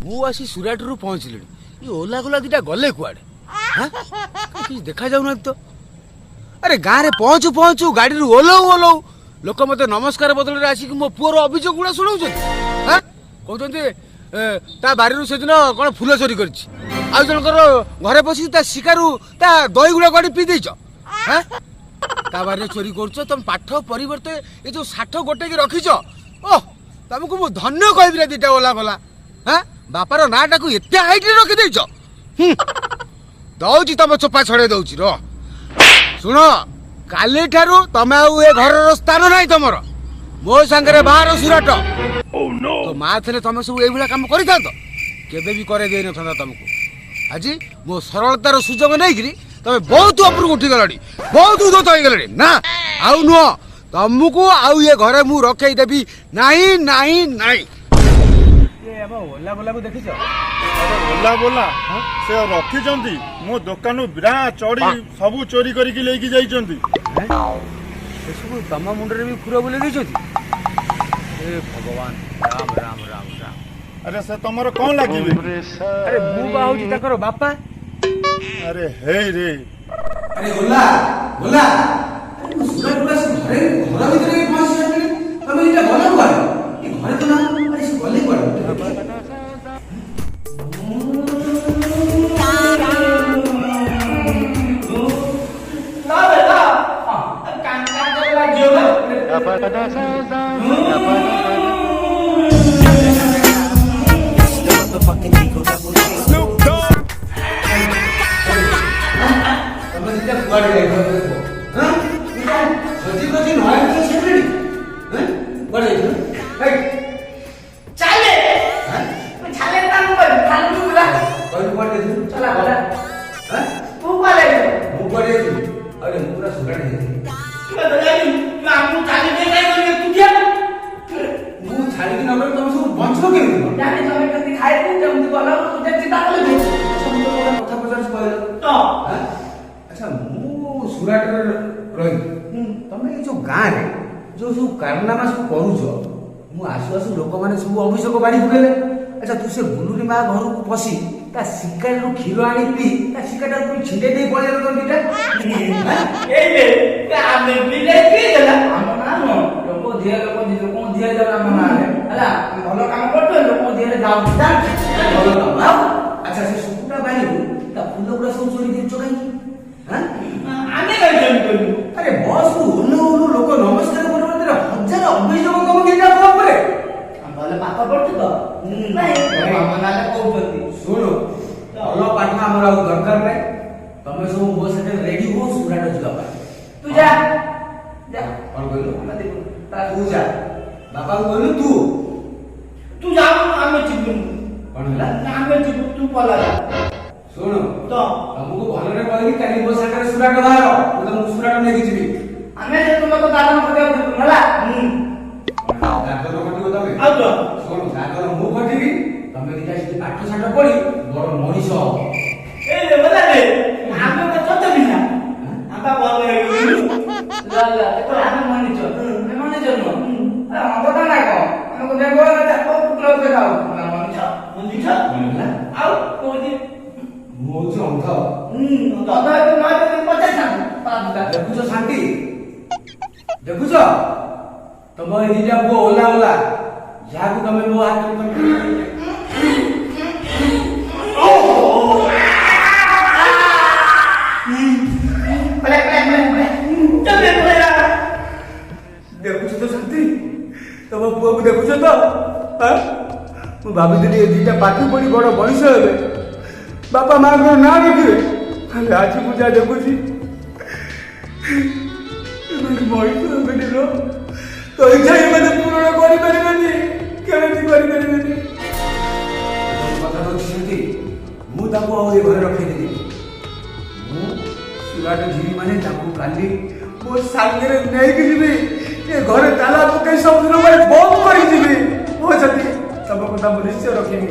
ମୁଁ ଆସି ସୁରାଟରୁ ପହଞ୍ଚିଲିଣି। ଏ ଓଲା ଗୋଲା ଦିଟା ଗଲେ କୁଆଡ଼େ? ହାଁ, କିଛି ଦେଖାଯାଉନାହାନ୍ତି ତ। ଆରେ, ଗାଁରେ ପହଞ୍ଚୁ ପହଞ୍ଚୁ, ଗାଡ଼ିରୁ ଓହ୍ଲଉ ଓହ୍ଲଉ ଲୋକ ମୋତେ ନମସ୍କାର ବଦଳରେ ଆସିକି ମୋ ପୁଅର ଅଭିଯୋଗ ଗୁଡ଼ା ଶୁଣାଉଛନ୍ତି। ହାଁ, କହୁଛନ୍ତି ତା ବାରିରୁ ସେଦିନ କ'ଣ ଫୁଲ ଚୋରି କରିଛି, ଆଉ ଜଣଙ୍କର ଘରେ ପଶିକି ତା ଶିକାରୁ ତା ଦହି ଗୁଡ଼ା କୁଆଡ଼େ ପିଇ ଦେଇଛ। ହାଁ, ତା ବାରିରେ ଚୋରି କରୁଛ। ତମେ ପାଠ ପରିବର୍ତ୍ତେ ଏ ଯୋଉ ଷାଠ ଗୋଟେକି ରଖିଛ, ଓହ, ତମକୁ ମୁଁ ଧନ୍ୟ କହିବି ରେ ଦିଟା ଓଲା ଗଲା। ହାଁ, ବାପାର ନାଁଟାକୁ ଏତେ ହାଇଟରେ ରଖିଦେଇଛ। ହୁଁ, ଦଉଛି, ତମ ଚୋପା ଛଡ଼େଇ ଦଉଛି ର। ଶୁଣ, କାଲିଠାରୁ ତମେ ଆଉ ଏ ଘରର ସ୍ଥାନ ନାହିଁ ତମର। ମୋ ସାଙ୍ଗରେ ବାହାର ସୁରାଟ। ତୋ ମା ଥିଲେ ତମେ ସବୁ ଏଇଭଳିଆ କାମ କରିଥାନ୍ତ? କେବେ ବି କରେଇ ଦେଇନଥାନ୍ତା ତମକୁ। ଆଜି ମୋ ସରଳତାର ସୁଯୋଗ ନେଇକିରି ତମେ ବହୁତ ଉପରକୁ ଉଠିଗଲଣି, ବହୁତ ଉଦ୍ଧତ ହେଇଗଲଣି। ନା, ଆଉ ନୁହଁ। ତମକୁ ଆଉ ଏ ଘରେ ମୁଁ ରଖେଇ ଦେବି ନାହିଁ, ନାହିଁ, ନାହିଁ। ଆମ ଓଲା ବୋଲାକୁ ଦେଖିଛ? ଆରେ, ଓଲା ବୋଲା ସେ ରଖିଛନ୍ତି। ମୋ ଦୋକାନରୁ ବ୍ରା, ଚଡି ସବୁ ଚୋରି କରିକି ନେଇକି ଯାଇଛନ୍ତି। ସେସବୁ ତମ ମୁଣ୍ଡରେ ବି ଖୁର ବୁଲେଇ ଦେଇଛନ୍ତି। ଏ ଭଗବାନ, ରାମ ରାମ ରାମ ରାମ। ଆରେ, ସେ ତମର କଣ ଲାଗିବେ? ଆରେ, ମୁଁ ବା ହଉଛି ତାଙ୍କର ବାପା। ଆରେ ହେଇ ରେ। ଆରେ ଓଲା ଓଲା, ଆରେ ମୁଁ ସୁରାଟରୁ ଆସି ଘରେ, ଘର ଭିତରେ ବି ପହଞ୍ଚି ସାରିଲିଣି, ତମେ ଏଇଟା ଗଲ କୁଆଡ଼େ? ଏ ଘରେ ତ ନା। ଆରେ, ସେ ଗଲେ କୁଆଡ଼େ? ନା ବେଟା, କାଙ୍କା ଲାଗିବ। ତମେ ଦିଟା କୁଆଡ଼େ ଯାଇଥିଲ କୁହ? ହାଁ, ଖୋଜି ଖୋଜି ନୟାନ୍ତ ସାରିଲିଣି। ହାଁ, କୁଆଡ଼େ ଯାଇଥିଲ? ଏଇ, ଚାଲେ ଚାଲେ, ତାଙ୍କୁ କହିବି ଖାଲି ବୁଲା। କହିଲୁ, କୁଆଡ଼େ ଯାଇଥିଲୁ? ଚଲା ଗଲା। ହାଁ? ତୁ କୁଆଡ଼େ ଯାଇଥିଲୁ? ମୁଁ କୁଆଡ଼େ ଯାଇଥିଲି? ଆରେ, ମୁଁ ପୁରା ସୁରାଟ ଯାଇଥିଲି। ତୁ ଆମକୁ ଚାଲି ଦେଇ କାଇଁ ଗଲୁ ଏକୁଟିଆ? ମୁଁ ଛାଡ଼ିକି ନଗଲେ ତମେ ସବୁ ବଞ୍ଚିବ କେମିତି କଣ? ଜାଣି ତମେ କେମିତି ଖାଇବୁ, କେମିତି ଗଲ, ତୁ ଚିନ୍ତା କଲୁ କି? ଆଚ୍ଛା, ମୁଁ ତ ଗୋଟେ କଥା ପଚାରୁଛି, କହିଲ। ତ। ହାଁ? ଆଚ୍ଛା, ମୁଁ ସୁରାଟରେ ରହିଲି, ତମେ ଏଇ ଯୋଉ ଗାଁରେ ଯୋଉ ସବୁ କାରନାମା ସବୁ କରୁଛ, ମୁଁ ଆସୁ ଆସୁ ଲୋକମାନେ ସବୁ ଅଭିଯୋଗ ବାଢ଼ି ପକେଇଲେ। ଆଚ୍ଛା, ତୁ ସେ ବୁଲୁନି ମା ଘରକୁ ପଶି ତା ଶିକାରରୁ କ୍ଷୀର ଆଣି ପିଇ ତା ଶିକାଟାକୁ ପୁଣି ଛିଣ୍ଡେଇ ଦେଇ ପଳେଇଲ ତମେ ଦିଟା। ହାଁ? ଏଇ ବେ, ଆମେ ବି ଯାଇକି ଦେଲା ଆମ ନାଁ ନୁହଁ, ଲୋକ ଦିହ, ଲୋକ ଲୋକଙ୍କ ଦିହ ଯାଉ ଆମ ନାଁରେ ହେଲା। ଆମେ ଭଲ କାମ କରୁଛୁ, ଲୋକଙ୍କ ଦିହରେ ଯାଉଛି। ଭଲ କାମ ଆଉ? ଆଚ୍ଛା, ସେ ଶୁକୁଟା ବାରିରୁ ତା ଫୁଲ ଗୁଡ଼ା ସବୁ ଚୋରି କରୁଛ କାହିଁକି? ହାଁ? ଆମେ କାହିଁ ଚୋରି କରିବୁ? ଆରେ, ବସରୁ ଓହ୍ଲଉ ଓହ୍ଲଉ ଲୋକ ନମସ୍କାର ପରିବର୍ତ୍ତରେ ହଜାର ଅଭିଯୋଗ ତମ ଦିଟା ପୁଅ ଉପରେ। ଭଲ ପାଠ ପଢୁଛୁ ତ ନାଇଁ, ଆମ ନାଁରେ କହୁଛନ୍ତି। ଶୁଣୁ, ଭଲ ପାଠ ଆମର ଆଉ ଦରକାର ନାହିଁ। ତମେ ସବୁ ମୋ ସାଙ୍ଗରେ ରେଡି ହୁଅ ସୁରାଟ ଯିବା ପାଇଁ। ତୁ ଯା ଯା। କଣ କହିଲୁ? ଆମେ ଯିବୁ। ତୁ ଯା, ବାପାକୁ କହିଲୁ ତୁ। ତୁ ଯାଉନୁ, ଆମେ ଯିବୁନୁ। କଣ ହେଲା? ନା, ଆମେ ଯିବୁ, ତୁ ପଲା ଯା। ଶୁଣୁ। ତ। ତମକୁ ଭଲରେ କହିଲି, କାଲି ମୋ ସାଙ୍ଗରେ ସୁରାଟ ବାହାର, ମୁଁ ତମକୁ ସୁରାଟ ନେଇକି ଯିବି। ଆମେ ଯେ ତୁମେ ତ ଦାଦନ ଖଟିବାକୁ ଯିବୁନୁ ହେଲା। ଦାଦନ ଖଟିବ ତମେ? ଆଉ ତ। ଶୁଣୁ, ଦାଦନ ମୁଁ ଖଟିବି, ତମେ ଦିଟା ସେଠି ପାଠ ସାଠ ପଢି ବଡ ମଣିଷ ହବ। ଏଇ ରେ ବୋଲା ରେ, ଆମେ ତ ତତେ ବିନା ଆମେ ଭଲ ହେଇଗଲୁ। ଲା ଲା, ଦେଖ, ଆମେ ମଣିଷ, ଆମେ ମଣିଷ ନୁହଁ? ଆରେ, ଅନ୍ଧଟା ନା କଣ? ଆମେ ବେଙ୍ଗ ନା କୁକୁର ଦେଖାଉ? ଆମେ ମଣିଷ, ମଣିଷ। କଣ ହେଲା? ଆଉ କହୁଛି। ମୁଁ ହଉଛି ଅନ୍ଧ? ଅନ୍ଧ ହେଲେ ନ ପଚାରିଥାନ୍ତୁ। ଦେଖୁଛ ଶାନ୍ତି, ଦେଖୁଛ ତମ ଏଇ ଦିଟା ପୁଅ ଓଲା ଓଲା, ଯାହାକୁ ତମେ ମୋ ହାତରେ ତମେ ପଳା ପଳା ପଳା ପଳା, ଚାଲେ ପଳା। ଦେଖୁଛ ତ ଶାନ୍ତି, ତମ ପୁଅକୁ ଦେଖୁଛ ତ? ଆଁ? ମୁଁ ଭାବିଥିଲି ଏ ଦିଟା ପାଠ ପଢି ବଡ ମଣିଷ ହେବେ, ବାପା ମାଙ୍କର ନାଁ ରଖିବେ। ହେଲେ ଆଜି ମୁଁ ଯାହା ଦେଖୁଛି, ଏମାନେ ମଣିଷ ହେବେନି ଲୋ। ତ ଇଚ୍ଛା ଏମାନେ ପୂରଣ କରିପାରିବେନି, କେବେ ବି କରିପାରିବେନି। କଥା ଦଉଛି ସେମିତି, ମୁଁ ତାକୁ ଆଉ ଏ ଘରେ ରଖେଇଦେବି। ମୁଁ ସୁରାଟ ଯିବି ମାନେ ତାକୁ କାଲି ମୋ ସାଙ୍ଗରେ ନେଇକି ଯିବି। ଏ ଘରେ ତାଲା ପକେଇ ସବୁଦିନ ପାଇଁ ବନ୍ଦ କରି ଯିବି। ମୋ ଯଦି ତମ କଥା ମୁଁ ନିଶ୍ଚୟ ରଖିବି।